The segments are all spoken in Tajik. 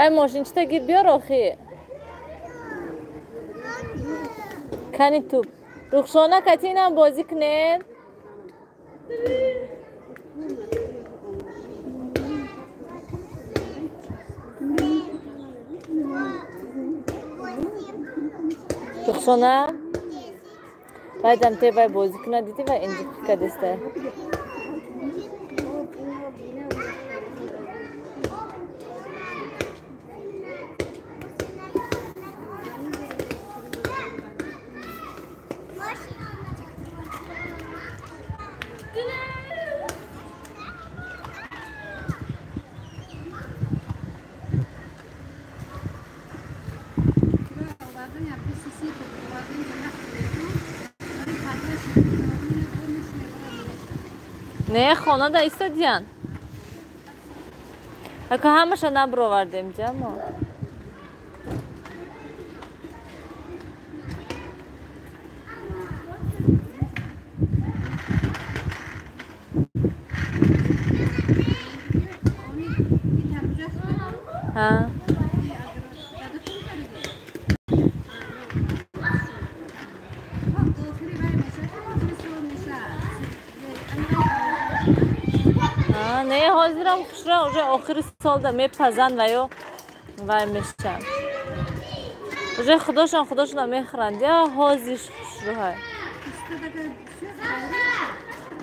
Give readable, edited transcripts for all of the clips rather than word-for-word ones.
Ай мошинчита гир биёр охи. Кани туп. Рухшона кати инам бозӣ кунед. Рухшона вайдам те вай бозӣ кунад дидӣ вай инҷи кадеста. Не, хона да истодиян. Ака ҳамаша набровардем ҷамо. Ҳа. Не, ҳозирам хушра уже охири солда мепазанд ва ё вай мешаванд. Уже худошон худошона мехӯранд. Я ҳозир хушрӯҳай.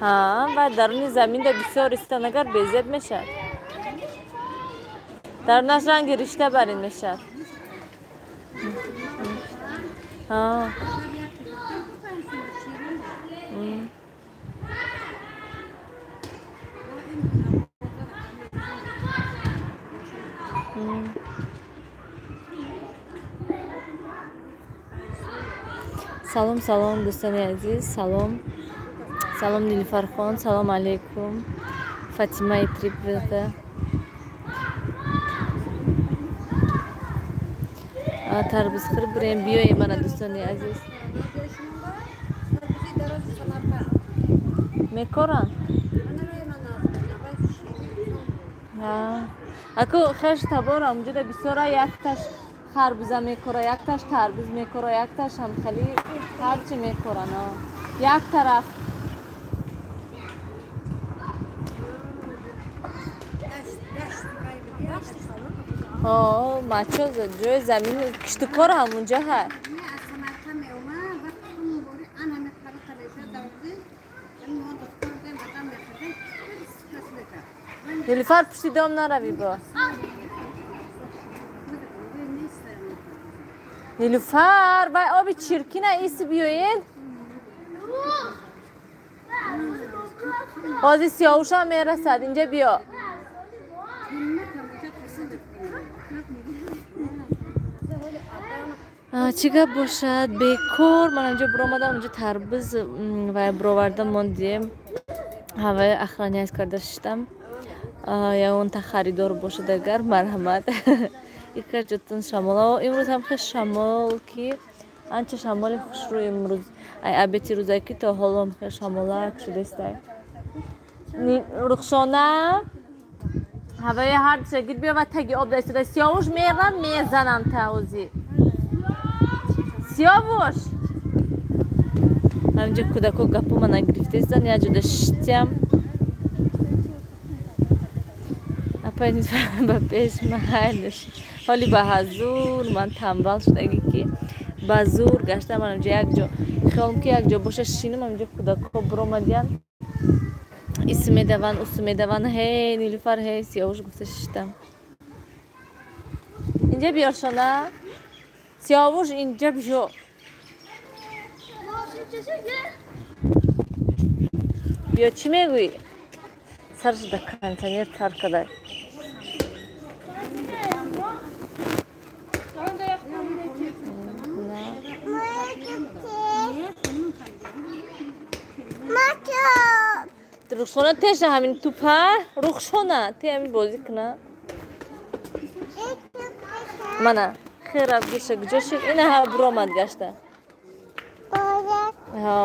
Ҳа, ва даруни заминда бисёр истан агар безеб мешавад. Дарунаш ранги ришта барин мешавад. Ҳа. Салом, салом, дӯстони азиз, салом. Салом Нилуфархон, салом алейкум. Фатимаи Трипвета. Тарбузхӯр бурем, биёем мана дӯстони азиз. Мекоранд? Аку хеш табора онҷода бисёра якташ харбуза мекора, якташ тарбуз мекора, якташ ҳам хеле ҳарчи мекоранд. Як тараф. Ҳо, мачо ҷои замин киштукор ҳамунҷа ҳаст. Нилуфар пушти дом наравӣ бо. Нилуфар, вай оби чиркина иси биёед. Ҳозир сиёҳушам мерасад, инҷа биё. Чӣ гап бошад? Бекор ман инҷо биромадам, инҷо тарбуз вай бировардам мондием. Ҳаваи охраняет карда шиштам. Ягон та харидор бошад агар марҳамат. Икар ҷотун шамола. Имрӯз ҳам хел шамол ки анча шамоли хушрӯ имрӯз. Ай абети рӯзаки то ҳоло хел шамолак шудестай. Рухшона ҳаваи ҳар шагир биё ва таги об да истода. Сиёвуш мерам мезанам та ҳозир. Сиёвуш! Ҳаминҷо кӯдако гапо мана гирифтестан, як ҷода шиштям. Апай ба пеш майлш. Ҳоли ба ҳазур ман тамбал шудагӣ ки ба зур гаштам ман инҷо як ҷо хиёлам ки як ҷо боша шинам, ҳаминҷо кӯдако биромадиян. Исм медаванд, усм медаванд. Ҳей Нилуфар, ҳей Сиёвуш гуфта шиштам. Инҷа биёр шона. Сиёвуш инҷа биё. Биё чӣ мегӯӣ? Сараш да кондитсионер тар кадай. Рухшона теша ҳамин тупа, Рухшона те ҳамин бозӣ куна. Мана хераб гиша куҷо шуд? Ина ҳа биромад гашта. Ҳа.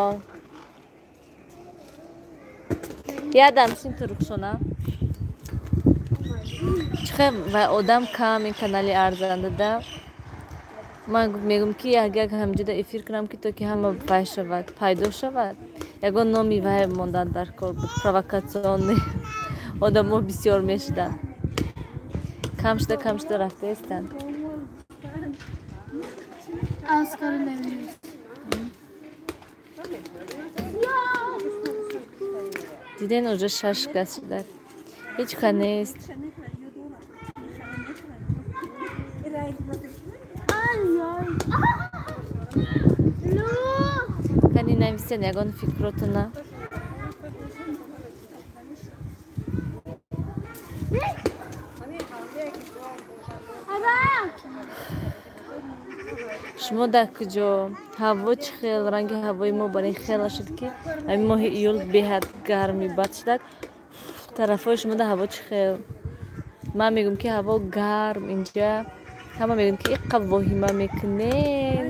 Ядам шин ту Рухшона. Чихе ва одам кам ин канали арзанда да. Ман мегӯм ки як як ҳамҷода эфир кунам ки то ки ҳама вай шавад, пайдо шавад. Ягон номи вай мондан дар кор буд, провокатсионный. Одамо бисёр мешуданд. Кам шуда, кам шуда рафтаистанд. Диден уже 6 кас шуда. Ҳеҷ ка нест. Кани нависен ягон фикротона. Шумо дар куҷо? Ҳаво чӣ хел? Ранги ҳавои мо бар ин хела шуд ки ҳамин моҳи июл беҳад гарми бад шудак. Тарафҳои шумо дар ҳаво чӣ хел? Ман мегӯм ки ҳаво гарм инҷа. Ҳама мегӯям ки иққа воҳима мекунем.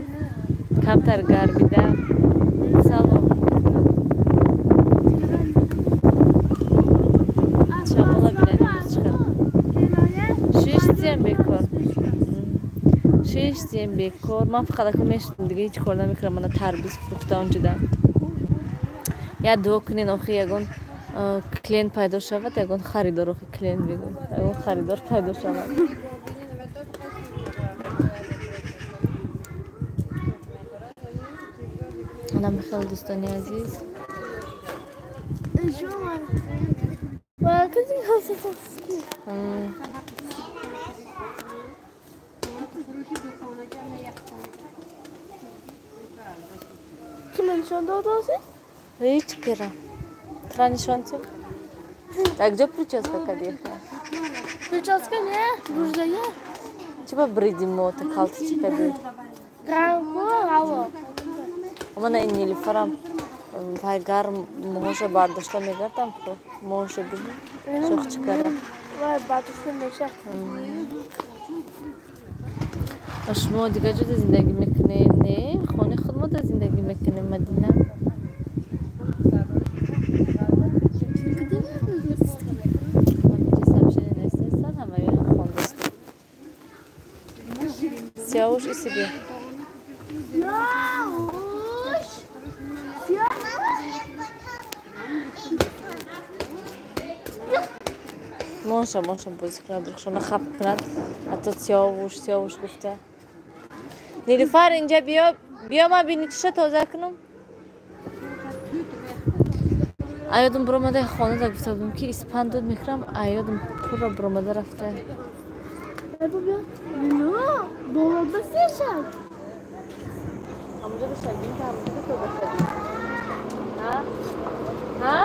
Камтар гармида. Салом. Шамола бинед чӣ хел. Шиштем бекор. Шиштем бекор. Ман фақат ака мешудам, дига ҳеҷ кор намекунам. Мана тарбуз фурӯхта онҷода. Я дуо кунен охи ягон клиент пайдо шавад, ягон харидор, охи клиент бигӯм. Ягон харидор пайдо шавад. Анам хел дӯстони азиз. Кима нишон додоси? Ҳеҷ кира. Тра нишон тим? Так где прическа кадиха? Прическа не, буржая. Чиба бриди мо та калти чи кади? Гарм ҳаво. Мана ин Нилуфарам вай гарм моҳоша бардошта мегардам ку моҳоша бини шох чӣ кара. Вай бардошта меша. Шумо дигар ҷода зиндагӣ мекунед? Не, хонаи худ мо да зиндагӣ мекунем, Мадина. Сиёвуш и себе. Моша, моша бозӣ кунад, рухшона хап кунад, ҳатто сиёвуш, сиёвуш гуфта. Нилуфар инҷа биё, биё ман бини чиша тоза кунам. Аёдам биромада хонада гуфта будам ки испан дуд мекунам, аёдам пурра биромада рафта. Ҳамонҷо бишавем, ки ҳамонҷо тоза шавем. Ҳа? Ҳа?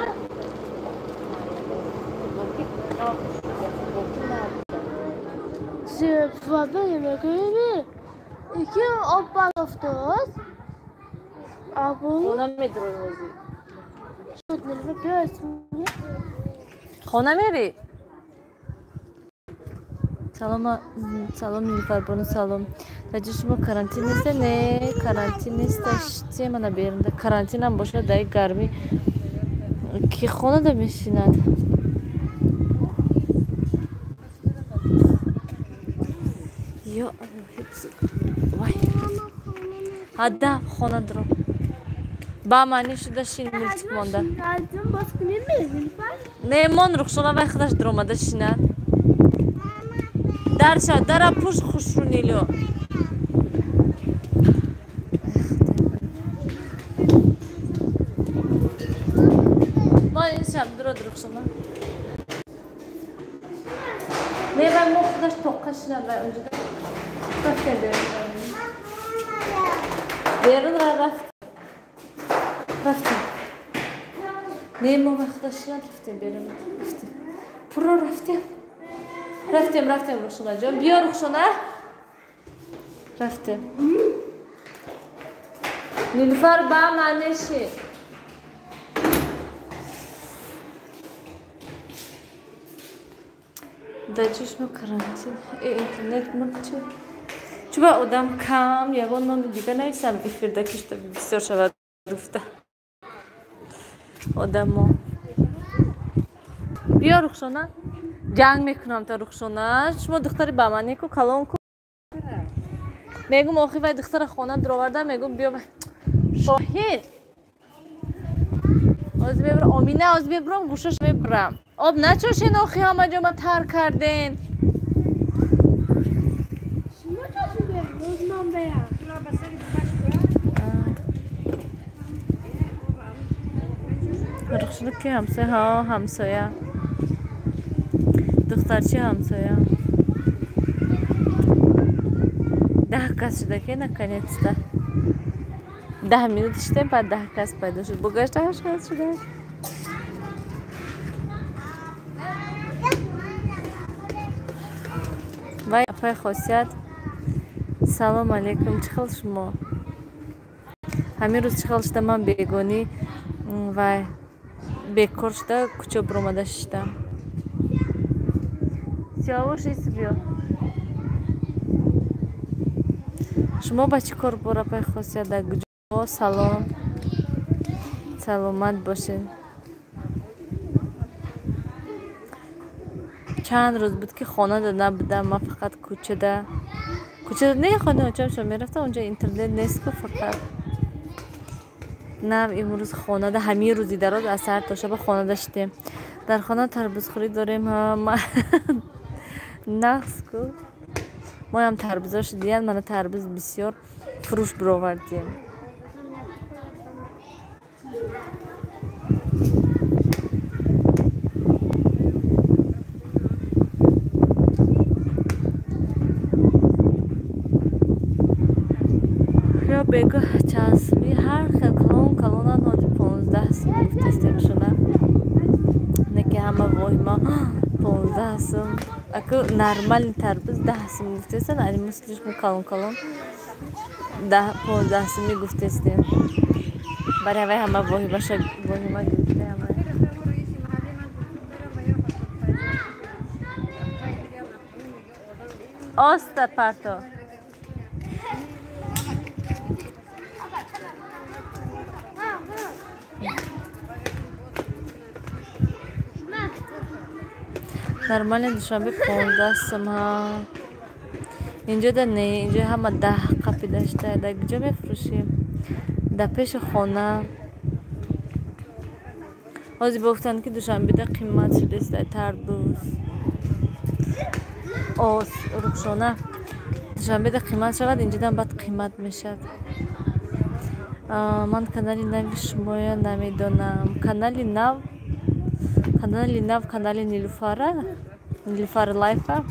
Хона медурӣ ҳозир. Хона мерӣ? Салом, салом Нилуфарбону, салом. Дар ҷои шумо карантин неста? Не, карантин неста. Шитем ана берунда. Карантинам бошад, дар гармӣ ки хонада мешинад. Ё вай. Ҳада хона дуро. Ба маъни шуда шин мултик монда. Не, мон Рухшона вай худаш дуромада шинад. Дар шав, дара пуш хушру Нилю. Мон ин шаб дуро Рухшона. Не, вай мо худаш тоққа шинад вай онҷода. Рафтем берун. Берун рафт. Рафтем. Не, мо вай худаш шинад, рафтем берун. Рафтем. Пурро рафтем. Рафтем, рафтем, Рухшона ҷон. Биё, Рухшона. Рафтем. Нилуфар ба манеши. Дар чишмо карантин. Интернет мурд чӣ? Чуба одам кам, ягон номи дига нависам эфирда ки шуда бисёр шавад гуфта. Одамо. Биё, Рухшона. Ҷанг мекунам та Рухшона. Шумо духтари ба мане ку калон ку. Мегум охи вай духтара хона дуровардам, мегум биё шоҳид. Оз мебрам, Омина оз мебрам, гӯшаш мебрам. Об начошен охи ҳама ҷо ма тар карден. Рухшона ки ҳамсоя? Ҳа, ҳамсоя. Духтарчи ҳамсоя. 10 кас шуда ки наконец-то. 10 минут шидем, баъд 10 кас пайдо шуд. Бо гашта 8 кас шуда. Вай апай Хосият. Салом алейкум. Чӣ хел шумо? Ҳамин рӯз чӣ хел шуда ман бегонӣ вай бекор шуда кӯча биромада шиштам. Сиёвуш ис биё. Шумо ба чӣ кор бор апай Хосият дар куҷо? Салом. Саломат бошед. Чанд рӯз буд ки хонада набудам, ман фақат кӯчада. Кӯчада не, хонаи очамшон мерафтам, онҷо интернет нест ку фақат. Нав имрӯз хонада, ҳамин рӯзи дароз аз саҳар то шаба хонада шидем. Дар хона тарбузхӯрӣ дорем. Нағз ку. Моям тарбузо шидиян, мана тарбуз бисёр фурӯш бировардем. Ё бего часми ҳар хел калон калонан ҳози 15 сум гуфтестем шуна. Не ки ҳама воҳима 15 сум. Аку нормальный тарбуз 10 сум гуфтестен, ани мо слишком калон калон 15 суми гуфтестем. Барои ҳавай ҳама воҳимаша воҳима гирифта ҳама. Оста парто. Нормально Душанбе 15 сум ҳа. Инҷо да не, инҷо ҳама 10 қапида шуда. Дар куҷо мефурӯшем? Дар пеши хона. Ҳозир гуфтанд ки Душанбеда қимат шудааст тарбуз. Ос Рухшона. Душанбеда қимат шавад, инҷодам баъд қимат мешавад. Ман канали нави шумоя намедонам. Канали нав, канали нав, канали Нилуфара, Нилуфар Лайфа.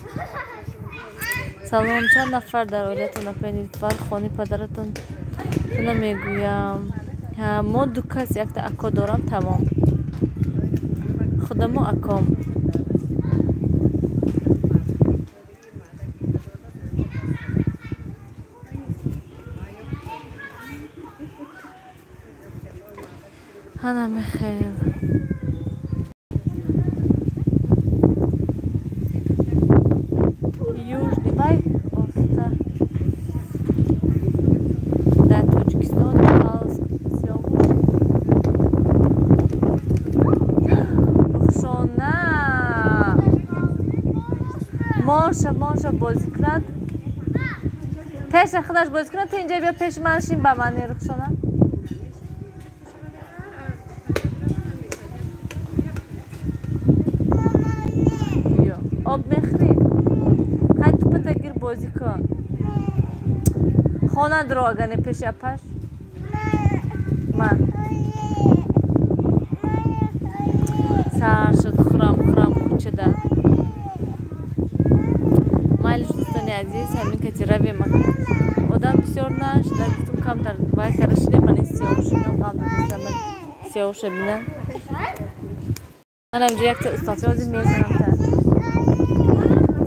Салом, чанд нафар дар оилатон апай Нилуфар, хони падаратон намегӯям. Мо 2 кас, якта ако дорам, тамом. Худамо аком. Ҳана мехел. Южный вай оста. Дар Тоҷикистон Сиёвуш. Рухшона. Моша, моша бозӣ кунад. Пеша худаш бозӣ кунад, ту инҷа биё пеши ман шин ба ман Рухшона. Об мехӯрӣ? Хай тупата гир бозӣ кун. Хона дуро агар не пеши апаш. Ман. Сар шуд хӯрам хӯрам кӯчада. Майлиш дӯстони азиз, ҳамин кати равем. Одам бисёр нашуда, гуфтум камтар вай кара шидем, ман ин сиёҳушинам ғам додистам, ман сиёҳуша бинам. Манам инҷо якта устодча ҳозир мезанам та.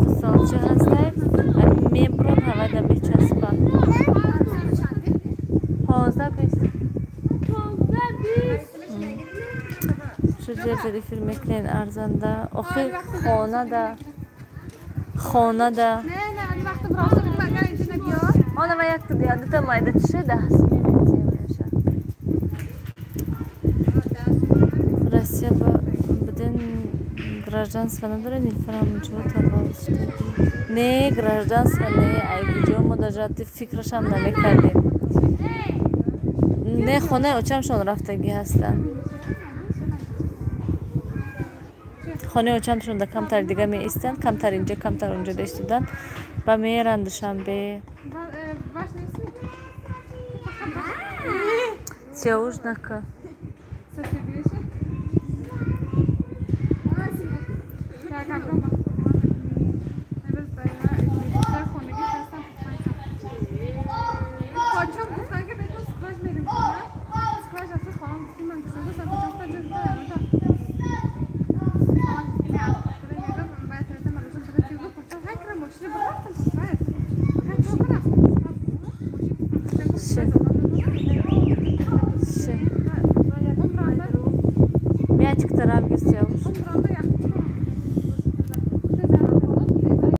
Устодча ҳастай, меброн ҳавайда мечаспа. 15 20. 15 20. Шу ҷер зад эфир мекунен арзанда. Охир хонада. Хонада. Она ва якта дута майда чише 10 сум мемеша. Россия ба буден Гражданство надоред, Нилуфар ҳамунҷо таваллуд шудагӣ? Не, гражданство не, ай куҷо, мо даже ҳатто фикрашам намекардем. Не, хонаи очамшон рафтагӣ ҳастанд. Хонаи очамшон да камтар дига меистанд, камтар инҷа, камтар унҷо истодан ба меранд Душанбе. Сиёвуш нака. Мячик тараб гир, Сиёвуш.